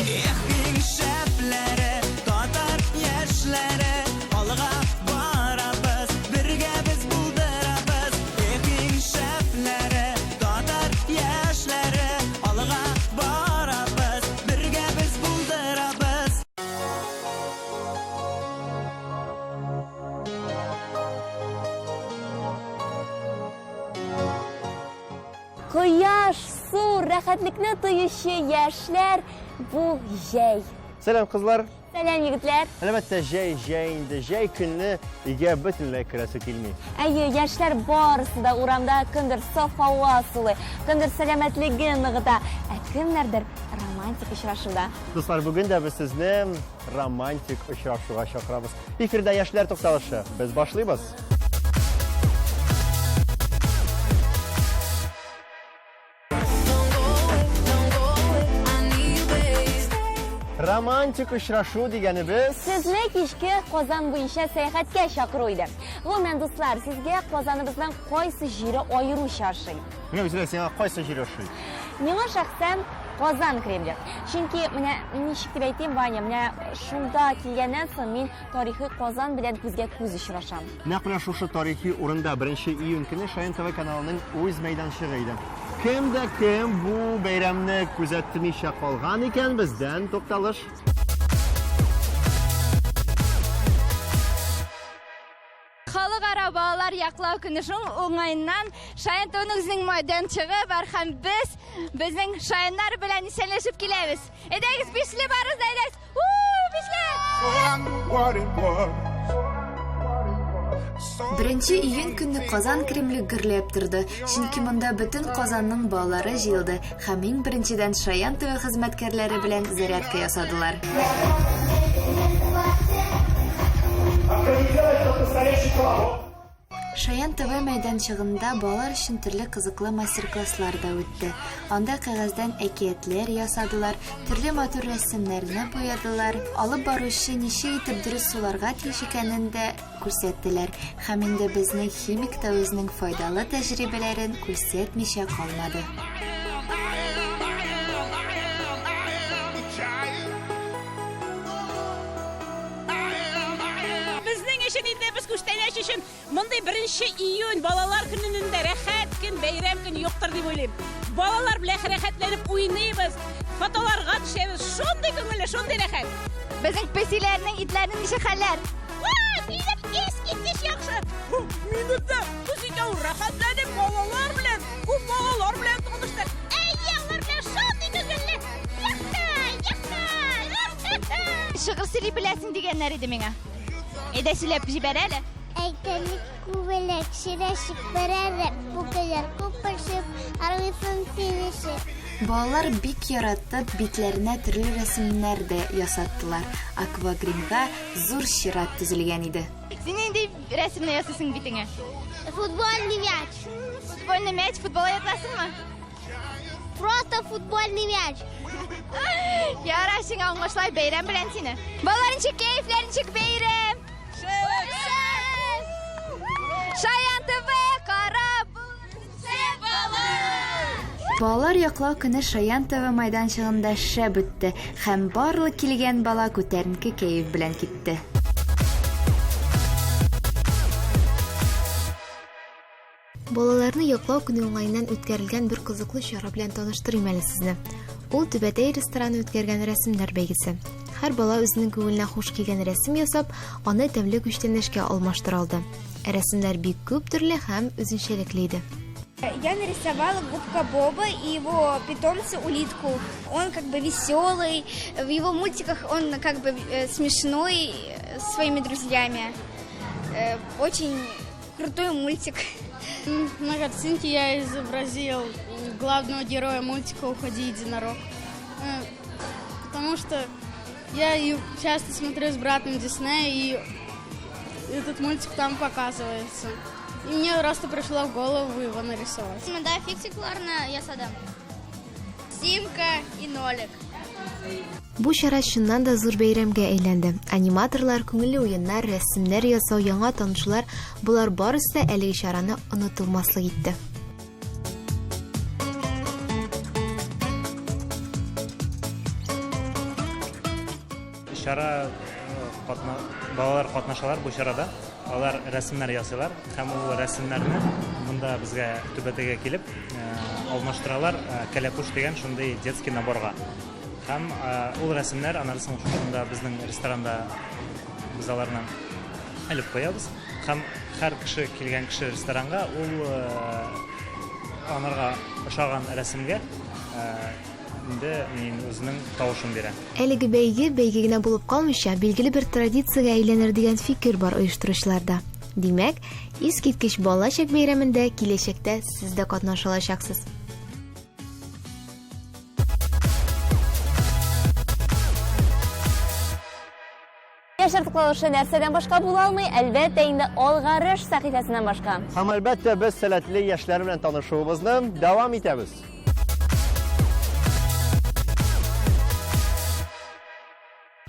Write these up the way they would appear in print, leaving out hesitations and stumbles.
Эх, иң шәпләре, татар яшьләре, алга барабыз, бергә без булдырабыз. Эх, иң шәпләре, татар яшьләре, алга барабыз, бергә без булдырабыз. Кояш, су, рәхәтлекне тоючы яшьләр, бу җәй. Сәлам, кызлар! Сәлам, егетләр! Әлбәттә, җәй, җәй инде. Җәй көнне өйгә бөтенләй керәсе килми. Әйе, яшьләр барысы да урамда, кемдер саф һава сулый, кемдер сәламәтлеген ныгыта, ә кемнәрдер романтик очрашуда. Дуслар, бүген дә без сезне романтик очрашуга чакырабыз. Эфирда яшьләр тукталышы. Без башлыйбыз. Романтик очрашу дигәнебез Сезне кичке Казан буенча сәяхәткә чакыру иде. Гомумән, дуслар, сезгә Казаныбызның кайсы җире аеруча ошый? Менә үзеңә сиңа кайсы җир ошый? Миңа шәхсән Казан Кремле. Чөнки менә ничек дип әйтим, Ваня, менә шунда килгәннән соң мин тарихи Казан белән күзгә күз очрашам. Нәкъ менә шушы тарихи урында 1 июнь көне Шаян ТВ каналының үз мәйданчыгы иде. Кем дә кем бу бәйрәмне күзәтмичә калган икән, бездән тукталыш. Халыкара балалар яклау көне шул уңаеннан Шаян ТВның үзенең мәйданчыгы бар һәм без безнең шаяннар белән исәнләшеп киләбез. Әйдәгез, бишле барыбыз да, әйдәгез. Беренче июнь көнне Казан Кремле гөрләп торды, чөнки монда бөтен Казанның балалары җыелды һәм иң беренчедән Шаян ТВ хезмәткәрләре белән зарядка ясадылар. Шаян ТВ мәйданчыгында балалар өчен төрле кызыклы мастер-класслар да үтте. Анда кәгазьдән әкиятләр ясадылар, төрле матур рәсемнәрне буядылар, алып баручы ничек итеп дөрес суларга тиеш икәнен дә күрсәттеләр. Һәм инде безнең химик та үзенең файдалы тәҗрибәләрен күрсәтмичә калмады. Безнең өчен инде без күчтәнәч өчен мондый беренче июнь балалар көненең дә рәхәт көн, бәйрәм көне юктыр дип уйлыйм. Балалар белән рәхәтләнеп уйныйбыз, фотоларга төшәбез. Шундый күңелле, шундый рәхәт. Безнең песиләрнең, итләрнең ничек хәлләр? Минем искиткеч яхшы. Минем дә без икәү рәхәтләнеп балалар белән, күп балалар белән таныштык. Әйе, алар белән шундый күңелле. Яхшы, яхшы. Шигырь сөйли беләсең дигәннәр иде миңа. Әйдә сөйләп җибәр әле. Әйтәлек күбәләк, чирәшек берәрәк, күкәйләр күпершеп, армыйсың син эшеп. Балалар бик яратып, битләренә төрле рәсемнәр дә ясаттылар. Аквагримга зур чират төзелгән иде. Син нинди рәсемне ясыйсың битеңә? Футбольный мяч. Футбольный мяч, футбол яратасыңмы? Просто футбольный мяч. Яра, сиңа уңышлар, бәйрәм белән сине. Балалар ничек кәефләр, ничек бәйрәм? Шәп! Шаян ТВ карап шәп бала! Балалар яклау көне Шаян ТВ майданчыгында шәп үтте һәм барлык килгән бала күтәренке кәеф белән китте. Балаларны яклау көне уңаеннан үткәрелгән бер кызыклы чара белән таныштырыйм әле сезне. Ул Түбәтәй рестораны үткәргән рәсемнәр бәйгесе. Һәр бала үзенең күңеленә хуш килгән рәсем ясап, аны тәмле күчтәнәчкә алмаштыра алды. Рәсемнәр бик күп төрле һәм үзенчәлекле иде. Я нарисовала губка Боба и его питомца улитку. Он как бы веселый, в его мультиках он как бы э, смешной э, с своими друзьями. Э, очень крутой мультик. На картинке я изобразил главного героя мультика «Уходи, единорог». Э, потому что я часто смотрю с братом Диснея, и этот мультик там показывается. И мне просто пришло в голову его нарисовать. Да, фиксикларны ясадым. Симка и Нолик. Бу чара чыннан да зур бәйрәмгә әйләнде. Аниматорлар, күңелле уеннар, рәсемнәр ясау, яңа танышулар, болар барысы да әлеге чараны онытылмаслык итте. Чара катна, балалар катнашалар бу чарада. Алар рәсемнәр ясыйлар һәм ул рәсемнәрне монда безгә Түбәтәйгә килеп алмаштыралар Кәләпүш дигән шундый детский наборга. Һәм ул рәсемнәр аннан соң шушында безнең ресторанда без аларны элеп куябыз. Һәм һәр кеше килгән кеше ресторанга ул анарга ошаган рәсемгә инде мин үзенең тавышын бирә. Әлеге бәйге бәйге генә булып калмыйча, билгеле бер традициягә әйләнер дигән фикер бар оештыручыларда. Димәк, искиткеч балачак бәйрәмендә киләчәктә сез дә катнаша алачаксыз. Яшьләр тукталышы нәрсәдән башка була алмый? Әлбәттә инде Алгарыш сәхифәсеннән башка. Һәм әлбәттә без сәләтле яшьләр белән танышуыбызны дәвам итәбез.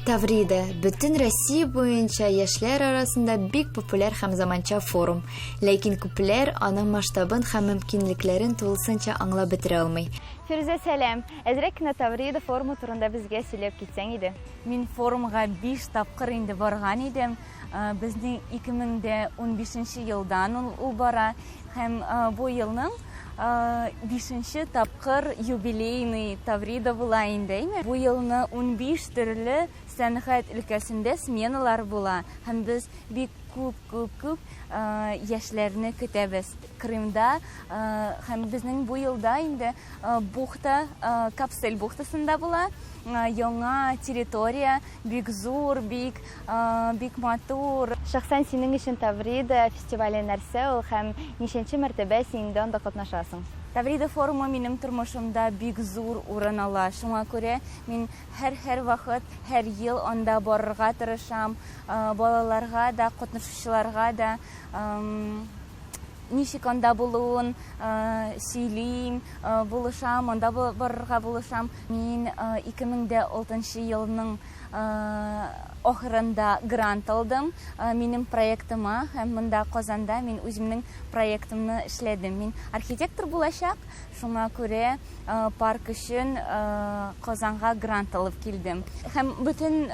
Таврида, бөтен Россия буенча яшьләр арасында бик популяр һәм заманча форум. Ләкин күпләр аның масштабын һәм мөмкинлекләрен тулысынча аңлап бетерә алмый. Фирүзә, сәлам! Әзрәк кенә Таврида форумы турында безгә сөйләп китсәң иде. Мин форумга 5 тапкыр инде барган идем. Безнең 2015 елдан ул бара һәм бу елның бишенче тапкыр юбилейный Таврида була инде, әйме? Бу елны 15 төрле сәнгать өлкәсендә сменалар була һәм без бик күп, күп, күп яшьләрне көтәбез Крымда һәм безнең бу елда инде бухта, Капсель бухтасында була. Яңа территория, бик зур, бик, бик матур. Шәхсән синең өчен Таврида фестивале нәрсә ул һәм ничәнче мәртәбә син инде анда катнашасың? Таврида форумы минем тормышымда бик зур урын ала. Шуңа күрә мин һәр-һәр вакыт, һәр ел анда барырга тырышам. Балаларга да, катнашучыларга да ничек анда булуын сөйлим, булышам, анда барырга булышам. Мин 2006 елның ахырында грант алдым минем проектыма һәм монда Казанда мин үземнең проектымны эшләдем. Мин архитектор булачак, шуңа күрә парк өчен Казанга грант алып килдем. Һәм бөтен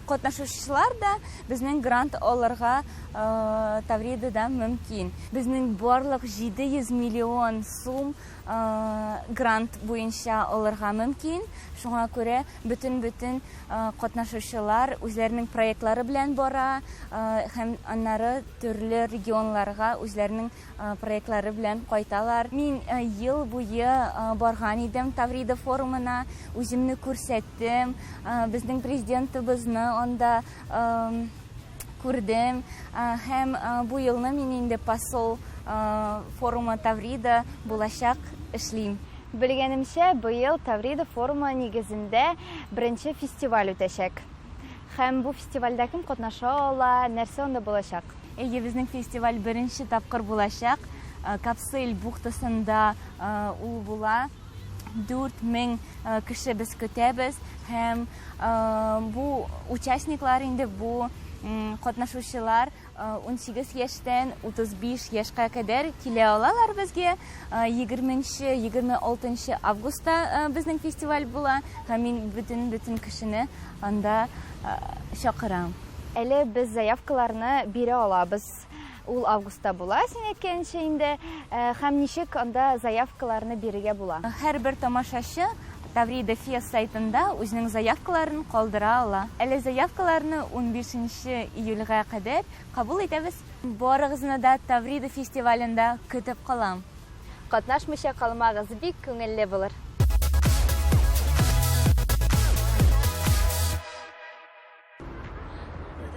катнашучылар да безнең грант алырга Тавридада мөмкин. Безнең барлык 700 миллион сум грант буенча алырга мөмкин. Шуңа күрә бөтен-бөтен катнашучылар үзләренең проектлары белән бара һәм аннары төрле регионларга үзләренең проектлары белән кайталар. Мин ел буе барган идем Таврида форумына, үземне күрсәттем, безнең президентыбызны анда күрдем. Һәм бу елны мин инде посол форумы Таврида булачак эшлим. Белгәнемчә, быел Таврида форумы нигезендә беренче фестиваль үтәчәк. Һәм бу фестивальдә кем катнаша ала, нәрсә анда булачак? Әйе, безнең фестиваль беренче тапкыр булачак. Капсель бухтасында ул була. 4000 кеше без көтәбез һәм бу участниклар инде бу катнашучылар 18 яшьтән 35 яшькә кадәр килә алалар безгә. 20-26 августта безнең фестиваль була һәм мин бөтен-бөтен кешене анда чакырам. Әле без заявкаларны бирә алабыз. Ул августта була, син әйткәнчә инде. Һәм ничек анда заявкаларны бирергә була? Һәрбер тамашачы Таврида Фест сайтында үзенең заявкаларын калдыра ала. Әле заявкаларны 15 июльгә кадәр кабул итәбез. Барыгызны да Таврида фестивалендә көтеп калам. Катнашмыйча калмагыз, бик күңелле булыр.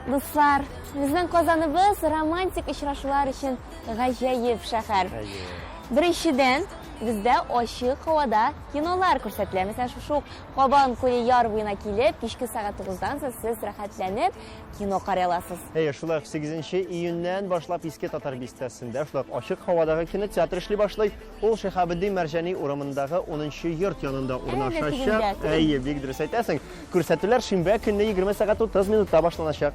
Дуслар, безнең Казаныбыз романтик очрашулар өчен гаҗәеп шәһәр. Беренчедән, бездә ачык һавада кинолар күрсәтелә. Мәсәлән, шушы ук Кабан күле яр буена килеп, кичке сәгать 9-дан соң сез рәхәтләнеп кино карый аласыз. Әйе, шулай ук 8 июньнән башлап Иске Татар бистәсендә шулай ук ачык һавадагы кинотеатр эшли башлый. Ул Шиһабетдин Мәрҗани урамындагы 10 йорт янында урнашачак. Әйе, бик дөрес әйтәсең. Күрсәтүләр шимбә көнне 20 сәгать 30 минутта башланачак.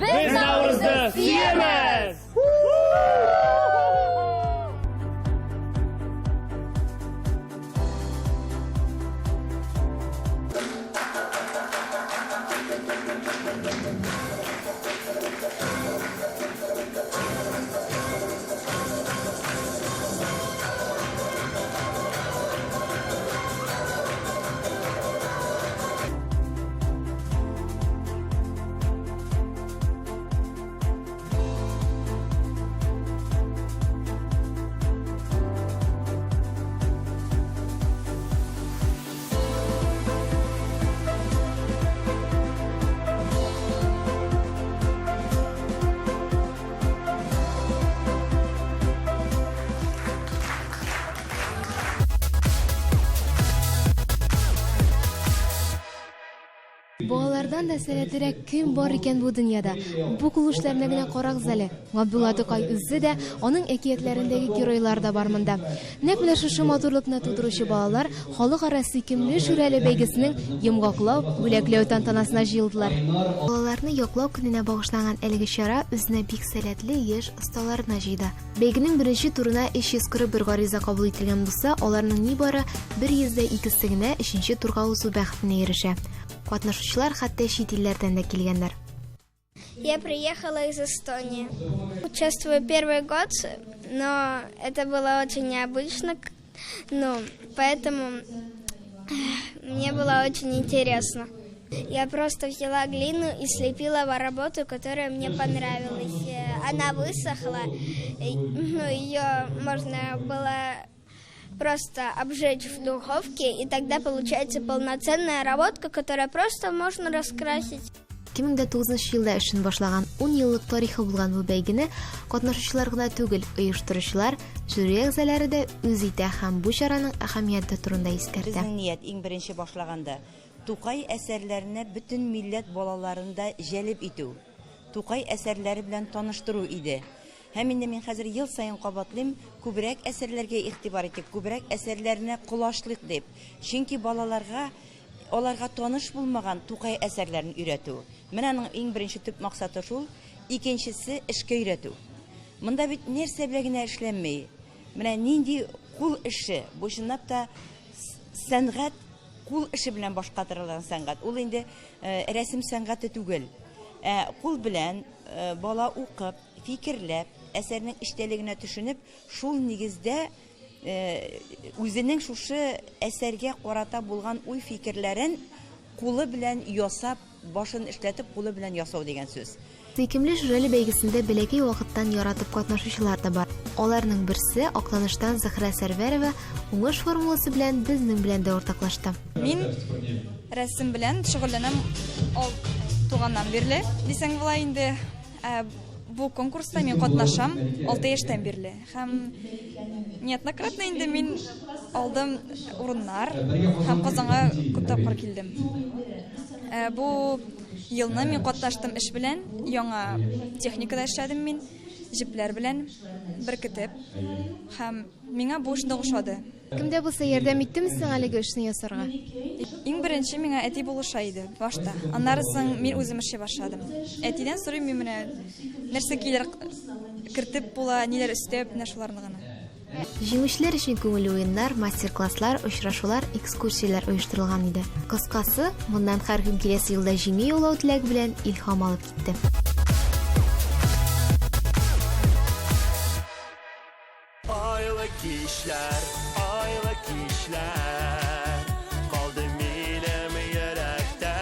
Без Наурызды сөябез! Балалардан да сәләтлерәк кем бар икән бу дөньяда? Бу кул эшләренә генә карагыз әле. Габдулла Тукай үзе дә, аның әкиятләрендәге геройлар да бар монда. Нәкъ менә шушы матурлыкны тудыручы балалар халыкара Сөйкемле Шүрәле бәйгесенең йомгаклау, бүләкләү тантанасына җыелдылар. Балаларны яклау көненә багышланган әлеге чара үзенә бик сәләтле яшь осталарны җыйды. Бәйгенең беренче турына 341 гариза кабул ителгән булса, аларның нибары 102-се генә өченче турга узу бәхетенә ирешә. Катнашучылар хәтта чит илләрдән дә килгәннәр. Я приехала из Эстонии. Участвую первый год, но это было очень необычно, ну, поэтому мне было очень интересно. Я просто взяла глину и слепила работу, которая мне понравилась. Она высохла, ну, ее можно было просто обжечь в духовке, и тогда получается полноценная работка, которую просто можно раскрасить. 2009 елда эшен башлаган 10 еллык тарихы булган бу бәйгене катнашучылар гына түгел, оештыручылар, жюри әгъзалары да үз итә һәм бу чараның әһәмияте турында искәртә. Безнең ният иң беренче башлаганда Тукай әсәрләренә бөтен милләт балаларын да җәлеп итү, Тукай әсәрләре белән таныштыру иде. Һәм инде мин хәзер ел саен кабатлыйм, күбрәк әсәрләргә игътибар итик, күбрәк әсәрләренә колачлыйк дип. Чөнки балаларга аларга таныш булмаган Тукай әсәрләрен өйрәтү. Менә аның иң беренче төп максаты шул. Икенчесе, эшкә өйрәтү. Монда бит нәрсә белән генә эшләнми. Менә нинди кул эше, бу чынлап та сәнгать, кул эше белән башкарылган сәнгать. Ул инде рәсем сәнгате түгел. Ә кул белән бала укып, фикерләп, әсәрнең эчтәлегенә төшенеп, шул нигездә үзенең шушы әсәргә карата булган уй-фикерләрен кулы белән ясап, башын эшләтеп, кулы белән ясау дигән сүз. Сөйкемле Шүрәле бәйгесендә бәләкәй вакыттан яратып катнашучылар да бар. Аларның берсе, Актаныштан Зөһрә Сәрвәрова уңыш формуласы белән безнең белән дә уртаклашты. Мин рәсем белән шөгыльләнәм ал туганнан бирле, дисәң була инде. Ә бу конкурста мин катнашам 6 яшьтән бирле. Һәм неоднократно инде мин алдым урыннар һәм Казанга күп тапкыр килдем. Ә бу елны мин катнаштым эш белән, яңа техникада эшләдем мин, җепләр белән беркетеп. Һәм миңа бу эш нык ошады. Кем дә булса ярдәм иттеме соң әлеге эшне ясарга? Иң беренче миңа әти булыша иде башта. Аннары соң мин үзем эшли башладым. Әтидән сорыйм мин менә нәрсә килер кертеп була, ниләр өстәп, менә шуларны гына. Җиңүчеләр өчен күңелле уеннар, мастер-класслар, очрашулар, экскурсияләр оештырылган иде. Кыскасы, моннан һәркем киләсе елда җиңү яулау теләге белән илһам алып китте. Айлы кичләр, айлы кичләр Калды минем йөрәктә.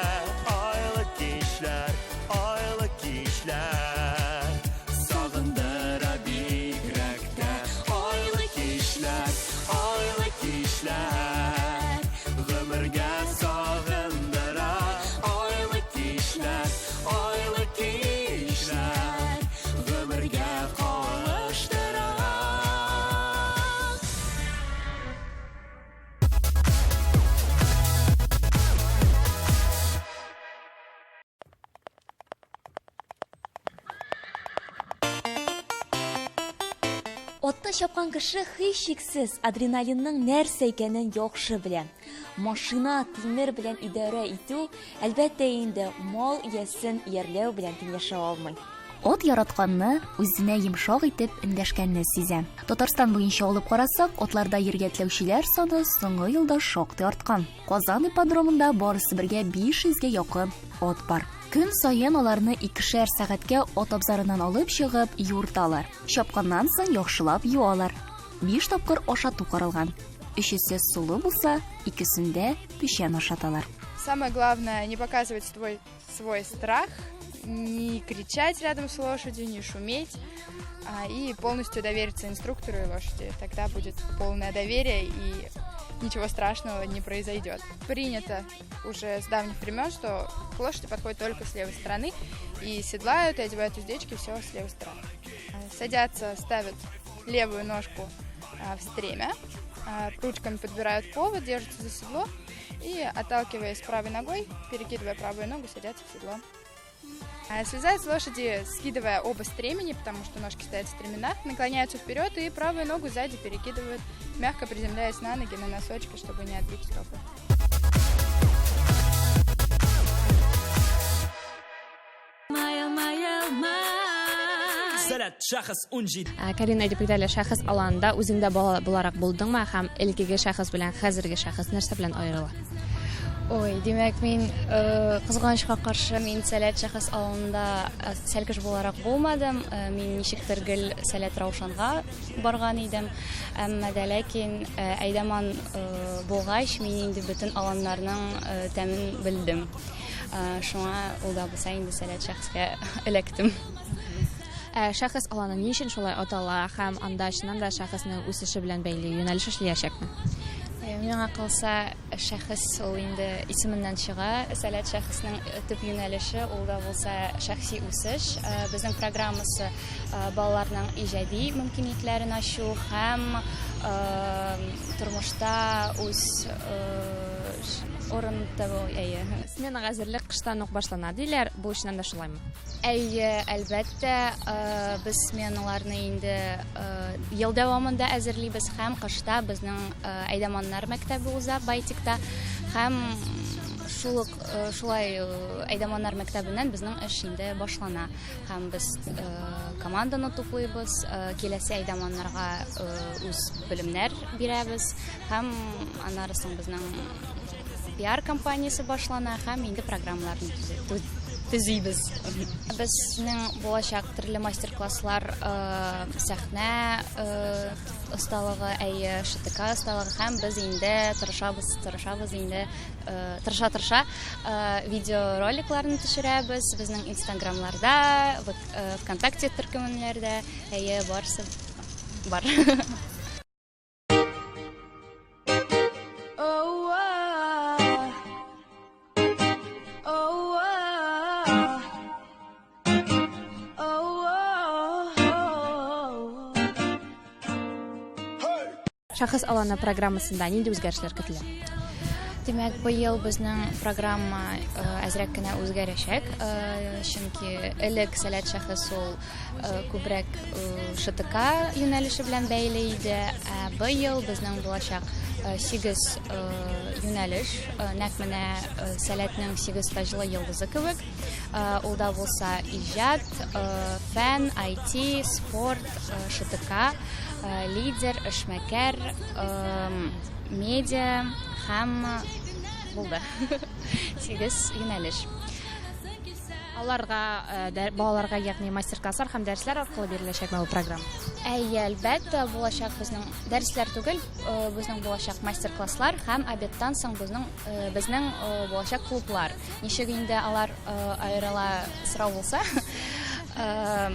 Айлы кичләр, айлы кичләр Сагындыра бигрәк тә. Айлы кичләр, айлы кичләр Гомергә сагындыра. Айлы кичләр, айлы кичләр Гомергә кавыштыра. Атта чапкан кеше һичшиксез адреналинның нәрсә икәнен яхшы белә. Машина, тимер белән идарә итү, әлбәттә инде, мал иясен иярләү белән тиңләшә алмый. Ат яратканны, үзенә йомшак итеп эндәшкәнне сизә. Татарстан буенча алып карасак, атларда йөрергә теләүчеләр саны соңгы елда шактый арткан. Казан ипподромында барысы бергә 500 гә якын ат бар. Көн саен аларны икешәр сәгатькә ат абзарыннан алып чыгып, юырталар. Чапканнан соң яхшылап юалар. Биш тапкыр ашату каралган. Өчесе солы булса, икесендә печән ашаталар. Самое главное, не показывать свой страх, не кричать рядом с лошадью, не шуметь, и полностью довериться инструктору и лошади. Тогда будет полное доверие и ничего страшного не произойдет. Принято уже с давних времен, что к лошади подходят только с левой стороны и седлают, и одевают уздечки, все с левой стороны. Садятся, ставят левую ножку в стремя, ручками подбирают повод, держатся за седло. И, отталкиваясь правой ногой, перекидывая правую ногу, садятся в седло. А слезают с лошади, скидывая оба стремени, потому что ножки стоят в стременах, наклоняются вперед и правую ногу сзади перекидывают, мягко приземляясь на ноги, на носочки, чтобы не отбить стопы. Сәләт шәхес 17. Карина әйтеп китә әле, шәхес аланында үзең дә бала буларак булдыңмы һәм элеккеге шәхес белән хәзерге шәхес нәрсә белән аерыла? Ой, димәк, мин э, кызганычка каршы мин Сәләт шәхес аланында э, сәлкеш буларак булмадым. Э, мин ничектер гел Сәләт Раушанга барган идем. Әмма дә ләкин әйдәман булгач, мин инде бөтен аланнарның тәмен белдем. Шуңа ул да булса инде Сәләт шәхескә эләктем. Ә шәхес аланы ни өчен шулай атала һәм анда чыннан да шәхеснең үсеше белән бәйле юнәлеш эшләячәкме? Миңа калса, шәхес ул инде исеменнән чыга. Сәләт шәхеснең төп юнәлеше ул да булса шәхси үсеш. Безнең программасы балаларның иҗади мөмкинлекләрен ачу һәм тормышта үз урын табу, әйе. Сменага әзерлек кыштан ук башлана диләр. Бу чыннан да шулаймы? Әйе, әлбәттә, без сменаларны инде ел дәвамында әзерлибез һәм кышта безнең әйдәманнар мәктәбе уза Байтикта һәм шул ук шулай әйдәманнар мәктәбеннән безнең эш инде башлана һәм без команданы туплыйбыз, киләсе әйдәманнарга үз белемнәр бирәбез һәм аннары соң безнең пиар кампаниясе башлана һәм инде программаларны төзибез. Безнең булачак төрле мастер-класслар, сәхнә осталыгы, әйе, ШТК осталыгы һәм без инде тырышабыз, тырышабыз инде, тырыша-тырыша видеороликларны төшерәбез безнең инстаграмларда, ВКонтакте төркемнәрдә, әйе, барысы бар. Шәхес аланы программасында нинди үзгәрешләр көтелә? Димәк, быел безнең программа э, әзрәк кенә үзгәрәчәк, э, чөнки элек Сәләт шәхес ул э, күбрәк ШТК юнәлеше белән бәйле иде. Ә быел безнең булачак 8 юнәлеш, нәкъ менә Сәләтнең 8 таҗлы йолдызы кебек. Ул да булса иҗат, фән, IT, спорт, ШТК, лидер, эшмәкәр, медиа һәм булды. 8 юнәлеш. Аларга, э, балаларга, ягъни мастер-класслар һәм дәресләр аркылы биреләчәкме бу программа? Әйе, әлбәттә, булачак безнең дәресләр түгел, э, безнең булачак мастер-класслар һәм обедтан соң безнең э, безнең булачак клублар. Ничек инде алар аерыла сорау булса,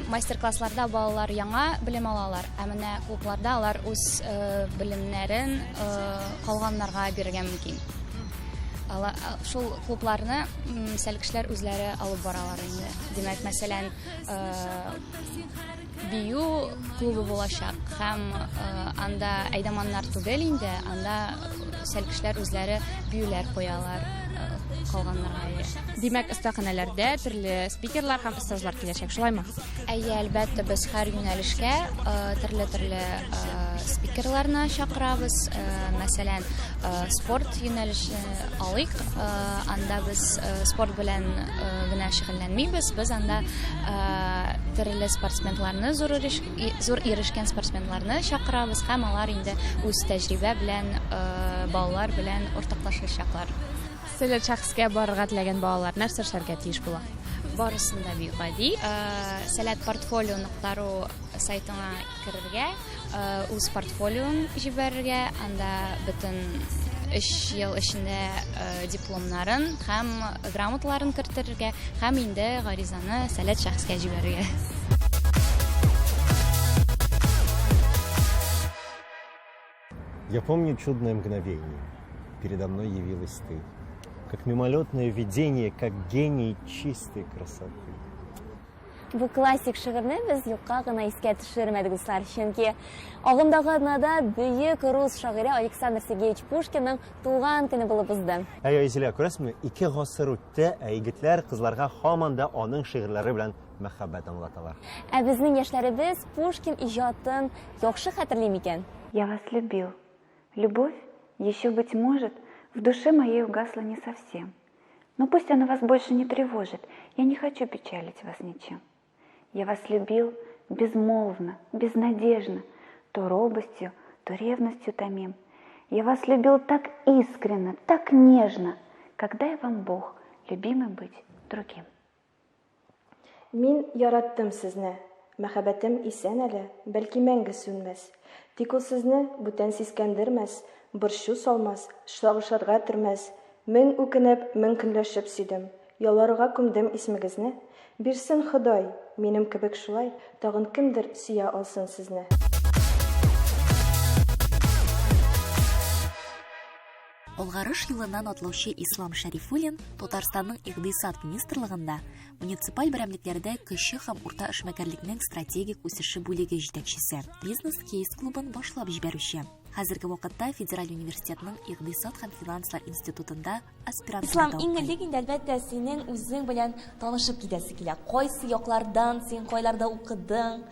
мастер-классларда балалар яңа белем алалар, ә менә клубларда алар үз белемнәрен калганнарга бирергә мөмкин. Шул клубларны сәлкешләр үзләре алып баралар инде. Димәк, мәсәлән, бию клубы булачак һәм анда әйдаманнар түгел инде, анда сәлкешләр үзләре биюләр куялар калганнарга. Димәк, остаханәләрдә төрле спикерлар һәм остазлар киләчәк, шулаймы? Әйе, әлбәттә, без һәр юнәлешкә төрле-төрле спикерларны чакырабыз. Мәсәлән, спорт юнәлеше алыйк. Анда без спорт белән генә шөгыльләнмибез. Без анда төрле спортсменларны, зур зур ирешкән спортсменларны чакырабыз һәм алар инде үз тәҗрибә белән балалар белән уртаклашачаклар. Сәләт шәхескә барырга теләгән балалар нәрсә эшләргә тиеш була? Барысын да бик гади. Сәләт портфолио нокта ру сайтына керергә, үз портфолион җибәрергә, анда бөтен өч ел эчендә дипломнарын һәм грамоталарын кертергә һәм инде гаризаны Сәләт шәхескә җибәрергә. Я помню чудное мгновение. Передо мной явилась ты. Как мимолетное видение, как гений чистой красоты. Бу классик шигырьне без юкка гына искә төшермәдек, дуслар, чөнки агымдагы атнада бөек рус шагыйре Александр Сергеевич Пушкинның туган көне булып узды. Әй, Айзилә, күрәсеңме, ике гасыр үтте, ә егетләр кызларга һаман да аның шигырьләре белән мәхәббәт аңлаталар. Ә безнең яшьләребез Пушкин иҗатын яхшы хәтерли микән? Я вас любил. Любовь еще, быть может, в душе моей угасла не совсем. Но пусть она вас больше не тревожит, я не хочу печалить вас ничем. Я вас любил безмолвно, безнадежно, то робостью, то ревностью томим. Я вас любил так искренно, так нежно, когда я вам Бог, любимый быть другим. Мин яраттым сезне. Мәхәббәтем исән әле, бәлки мәңге сүнмәс. Тик ул сезне бүтән сискәндермәс, борчу салмас, сагышларга төрмәс. Мең үкенеп, мең көнләшеп сөйдем. Ялларга күмдем исмегезне. Бирсен Ходай, минем кебек шулай тагын кемдер сөя алсын сезне. Алгарыш юлыннан атлаучы Ислам Шәрифуллин Татарстанның Икъдисад министрлыгында муниципаль берәмлекләрдә кече һәм урта эшмәкәрлекнең стратегик үсеше бүлеге җитәкчесе, бизнес-кейс клубын башлап җибәрүче. Хәзерге вакытта Федераль университетның Икъдисад һәм финанслар институтында аспирантурада Ислам, иң элек инде, әлбәттә, синең үзең белән танышып китәсе килә. Кайсы яклардан син, кайларда укыдың?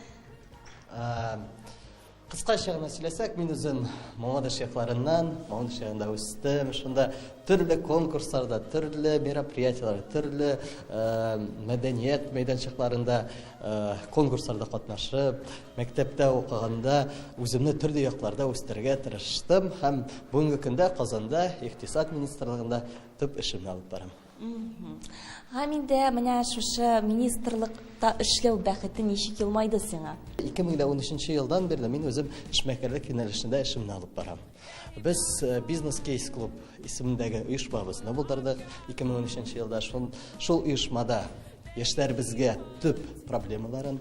Кыскача гына сөйләсәк, мин үзем Мамадыш якларыннан, Мамадыш ягында үстем. Шунда төрле конкурсларда, төрле мероприятиеләрдә, төрле э, мәдәният мәйданчыкларында э, конкурсларда катнашып, мәктәптә укыганда үземне төрле якларда үстерергә тырыштым һәм бүгенге көндә Казанда икътисад министрлыгында төп эшемне алып барам. Һәм инде менә шушы министрлыкта эшләү бәхете ничек елмайды сиңа? 2013 елдан бирле мин үзем эшмәкәрлек юнәлешендә эшемне алып барам. Без э, Бизнес Кейс Клуб исемендәге оешмабызны булдырдык 2013 елда. Шул, шул оешмада яшьләребезгә төп проблемаларын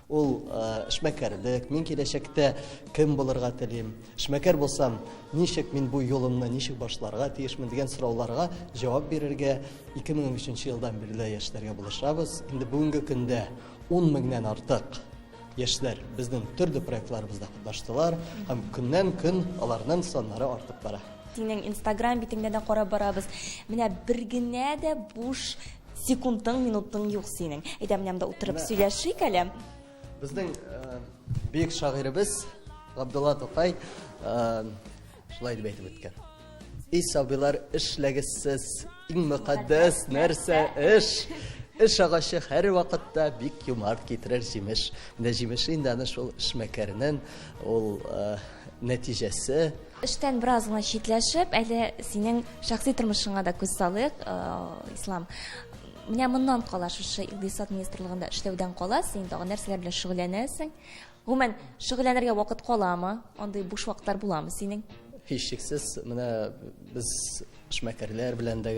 ул э, эшмәкәрлек, мин киләчәктә кем булырга телим, Эшмәкәр булсам, ничек мин бу юлымны ничек башларга тиешмен дигән сорауларга җавап бирергә 2013 елдан бирле яшьләргә булышабыз. Инде бүгенге көндә 10 меңнән артык яшьләр безнең төрле проектларыбызда катнаштылар һәм көннән-көн аларның саннары артып бара. Синең Инстаграм битеңдә дә карап барабыз. Менә бер генә дә буш секундың, минутың юк синең. Әйдә, менә монда утырып сөйләшик әле. Безнең бөек шагыйребез Габдулла Тукай шулай дип әйтеп үткән. Эй, сабыйлар, эшләгез сез, иң мөкатдәс нәрсә эш. Эш агачы һәр вакытта бик юмарт китерер җимеш. Менә җимеше инде аны шул эшмәкәрнең ул нәтиҗәсе. Эштән бераз гына читләшеп, әле синең шәхси тормышыңа да күз салыйк, Ислам. Менә моннан кала, шушы икътисад министрлыгында эшләүдән кала, син тагын нәрсәләр белән шөгыльләнәсең? Гомумән, шөгыльләнергә вакыт каламы? Андый буш вакытлар буламы синең? Һичшиксез, менә без эшмәкәрләр белән дә,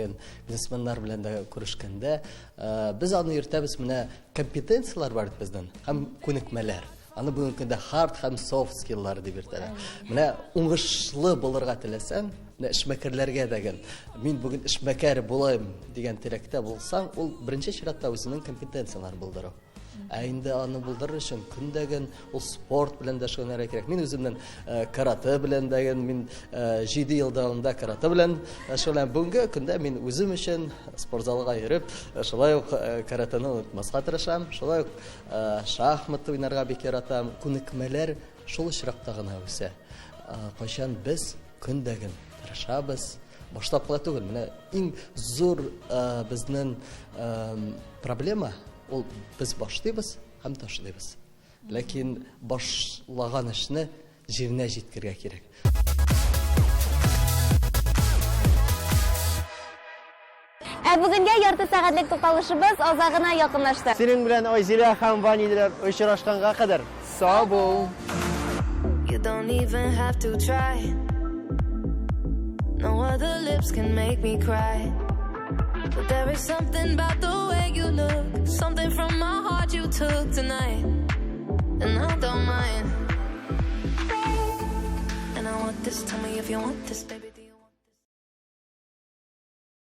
бизнесменнар белән дә күрешкәндә, э, без аны йөртәбез, менә компетенцияләр бар бит безнең һәм күнекмәләр. Аны бүгенге көндә hard һәм soft skillлар дип йөртәләр. Менә уңышлы булырга теләсәң, менә эшмәкәрләргә дә гел, мин бүген эшмәкәр булыйм дигән теләктә булсаң, ул беренче чиратта үзенең компетенцияләрен булдыру. Ә инде аны булдырыр өчен көндәген ул спорт белән дә шөгыльләнергә кирәк. Мин үземнең э, карате белән дә мин э, 7 ел дәвамында карате белән э, шөгыльләнәм. Бүгенге көндә мин үзем өчен спортзалга йөреп, шулай ук каратэны онытмаска тырышам. Шулай ук шахмат уйнарга бик яратам. Күнекмәләр шул очракта гына үсә. Кайчан без көндәген тырышабыз, башлап кына түгел, менә иң зур безнең проблема ул без башлыйбыз һәм ташлыйбыз. Ләкин башлаган эшне җиренә җиткергә кирәк. Ә бүгенгә ярты сәгатьлек тукталышыбыз азагына якынлашты. Синең белән Айзилә һәм Ваниләр очрашканга кадәр сау бул! You don't even have to try. No other lips can make me cry. But there is something about the way you look, something from my heart you took tonight. And I don't mind. And I want this, tell me if you want this, baby.